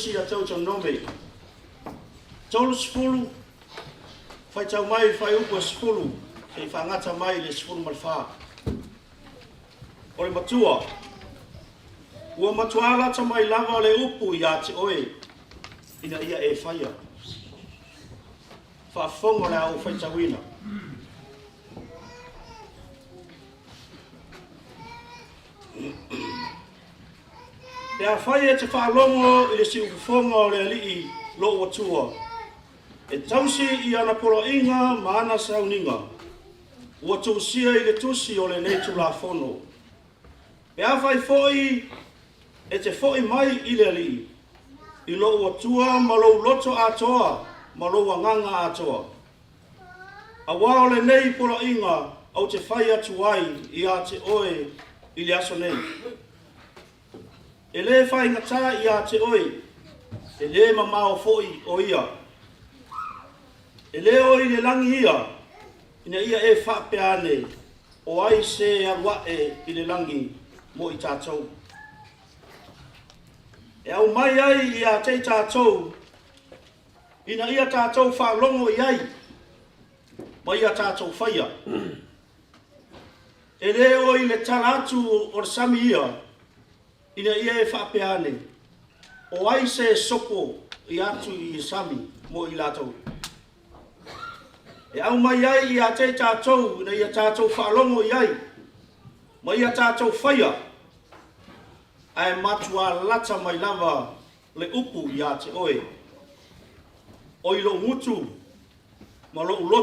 Tusi a Teutonome, 30, faitau mai le fuaiupu e 10 seia faagata mai i le 14. O le matua, ua matua lata mai lava le upu ia te oe ina ia e faia. Faafofoga o le a ou faitauina. Pe afai e te faalogo i le siufofoga o le Alii lou Atua, e tausi i ana poloaiga ma ana sauniga, ua tuusia i le tusi o lenei Tulafono. Pe afai foi e te foi mai i le Alii, i lou Atua ma lou loto atoa ma lou agaga atoa, Aua o lenei poloaiga ou te fai atu ai ia te oe i le aso nei. E le faigata ia te oe, e le mamao foi o ia. E le o i le lagi ia, ina ia e faapea ane, o ai se alu ae i le lagi mo i tatou? E aumai ai ia te i tatou ina ia tatou faalogo i ai ma ia tatou faia. E le o i le tala atu o le sami ia, ina ia e faapea ane, O ai se sopo i atu i le sami mo i latou? E aumai ai ia te i tatou ina ia tatou faalogo i ai ma ia tatou faia, ae matua lata mai lava le upu ia te oe, o i lou gutu ma lou loto.